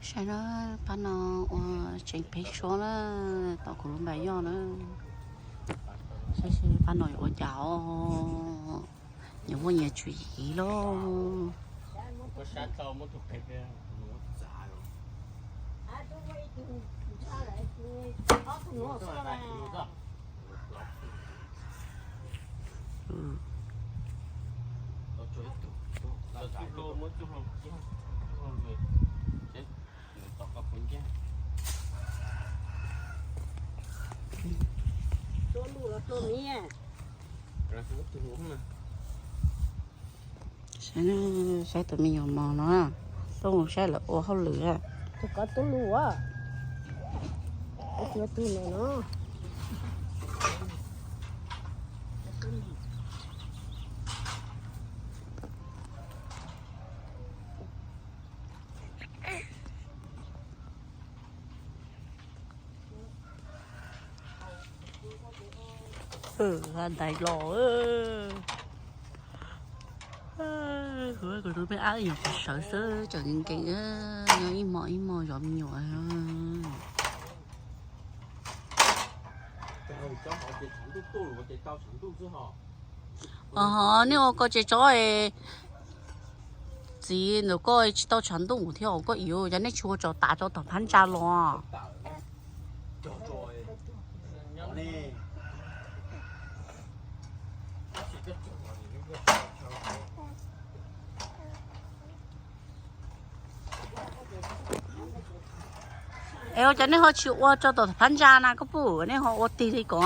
Saib na, pab no ua tsev peb suab na, tom kuv lub npas yoj na. Saib seb pab no yuav ua cas os, nyias muaj nyias tswv yim lauj. Saib tus me nyuam mos no, tuaj mus saib lawv ua hauj lwm. Tus koj tuaj lus, tus no. Dais los, kuv tus me ab nyuam qhuav sawv xwb tseem nkees nkees, nyob ib hmos ib hmos zov me nyuam. Ho nej ua koj tsev tsob, txiv ntawm koj tsis tau tshav ntuj thiab os, koj ib yam nej tsis ua tso tav tso tom phab ntsa los. Es ua cas nej ho tsis ua tso tom phab ntsa na, koj puj, nej ho ua tig li ko?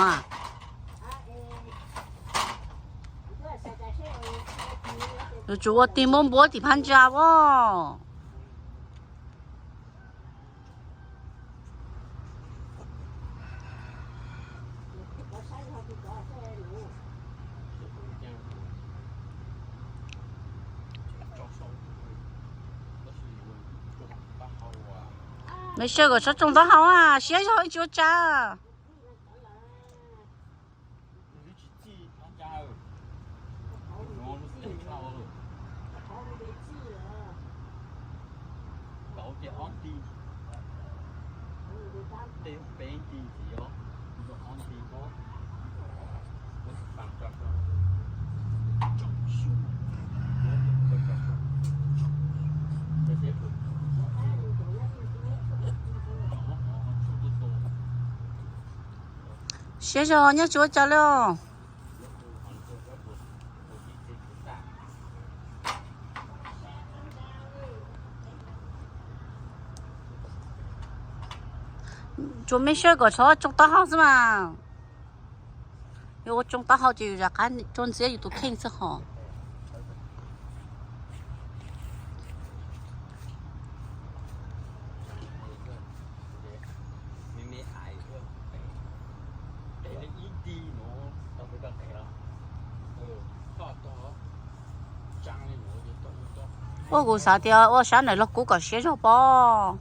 Yuav tsum ua tig npuab npuab tim phab ntsa as. Nws xyaw kom tsob tsoo taub hau, siab zog ib tsis ua cas. Siab zog nyob tsis ua cas li os. Tsuas make sure kom txhob tsoo taub hau xwb mas. Yog ua tsoo taub hau ces yus rov qab rau ntxiab yus tus kheej xwb hos. Ua kuv xav tias ua sab ntawm log kub kom siab zog pob.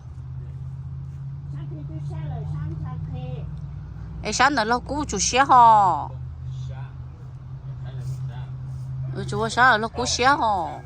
Es sab ntawm log kub tsum siab hos. Tsum ua sab ntawm log kub siab hos.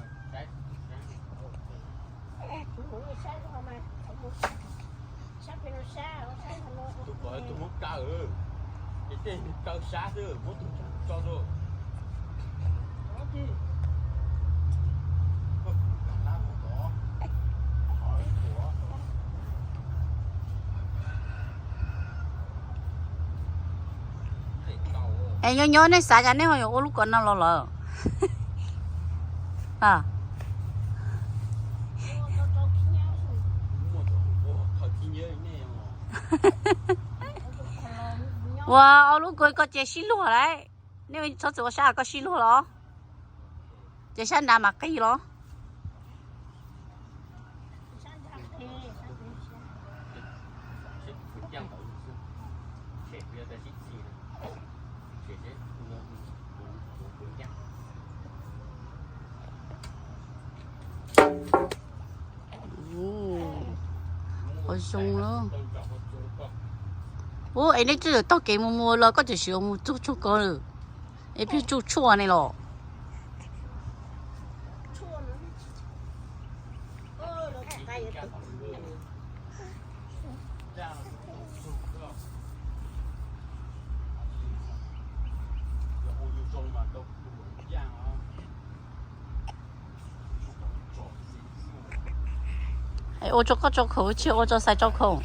Es nyob nyob nej xav cas nej ho yuav ua lub ko no los lawm? Ua ua lub ko koj ces sib luag lauj. Nej txhob txwm ua sab koj sib luag los, ces sab nrad mas qis los. Ua zoo lawm. Ub, es nej twb taug kev mus mus los koj tseem sim mus txug tsuag ko lawm. Es pheej tsuj tshuaj ne los? Ua rau koj rau khoom tsis ua rau Xais rau khoom?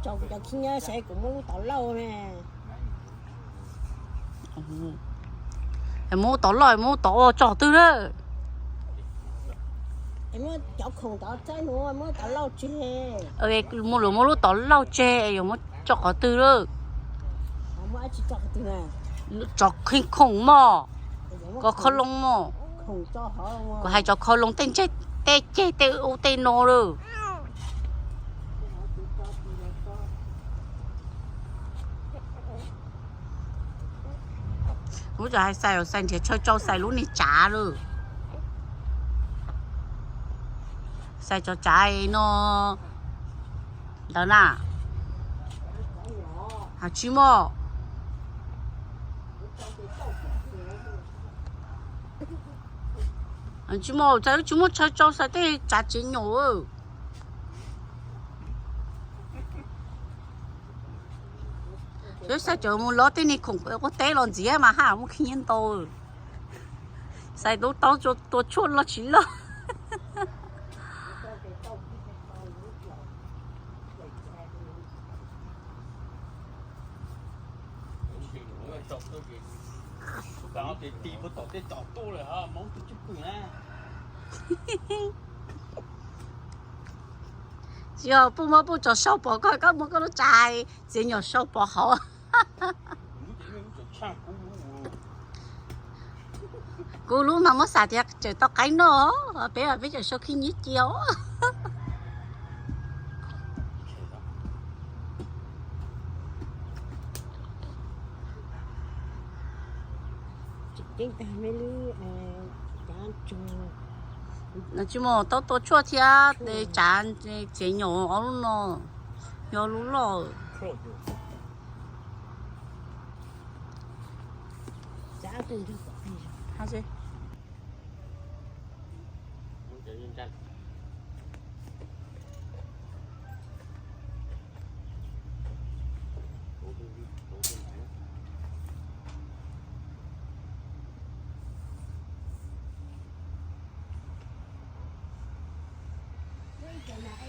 Rau kuv cov khib nyiab Xais, kuv muab lub tod lauj ne. Muab tod lauj, muab tod ua tso twg na. Muab cov khoom tod txaib nuav muab tod lauj tseg. Muab lub, muab lub tod lauj tseg, yuav muab tso qhov twg lawm? Tso khoom mog, koj khoom loo mog. Kuv hais tso khoom loo tej ntseg, tej ceg, tej ub tej no lawm. Kuv tseem hais Xais, Xais nrhiav chaw rau Xais lub niag tsav lawm. Xais cov tsav no ntawd na. Tsis muaj, tsis muaj, Xais tsis muaj chaw rau Xais tej tsav tsev nyuam. Xais tseem mus lov tej niag khoom quav teb los ntxiv mas haj muaj khib nyiab ntau. Xais tub taub tua tshuaj loj tsis loj. Tsis yog puj muab puj tso sau pov koj, koj muab koj lub tsav txiav nyom sau pov hauv. Kuv lub mas muab xav tias tseem tau qaib noj, peb peb tseem sau khib nyiab cia os. Tsis muaj, tau tua tshuaj thiab tsav txiav nyom ob lub no, yog lub loj.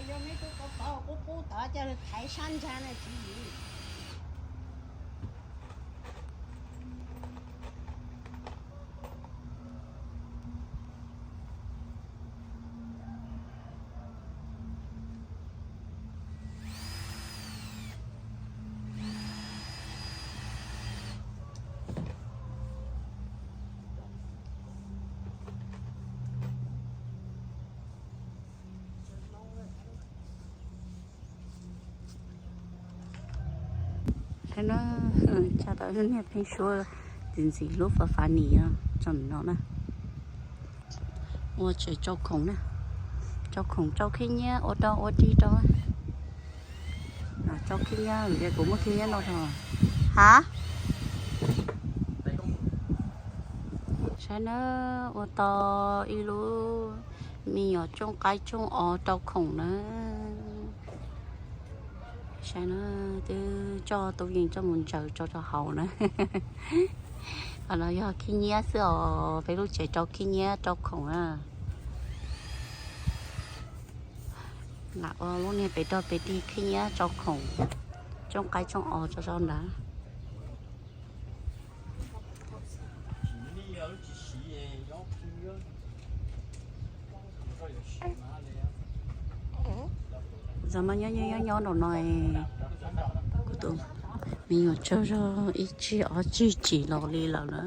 Yog meb tub tod qub qub tod coj thaiv sab ntsag na tsis yim. Saib na, tsa tau niag pheeb suab ntxim ntxim lub fav fav nis tso no na. Ua tsev tsau khoom na, tsau khoom tsau khib nyiab ua dog ua dig rau. Tsau khib nyiab, kuv muaj khib nyiab no rau. Ha? Saib na, ua tau ib lub me nyuam tsooj qaib tsooj os rau khoom na. Saib na, twb coj tub yees coj mus ntsaws tso rau hauv na. Qhov no yog khib nyiab xwb os, peb lub tsev rau khib nyiab rau khoom na. Lam ua lub niag pem dog pem dig khib nyiab rau khoom, tsooj qaib tsooj os tso rau ntawd. Zov mas nyob nyob nyob nraum no, kuv tus me nyuam tsaug zog ib tsig ob tsig tsim los li lawm na.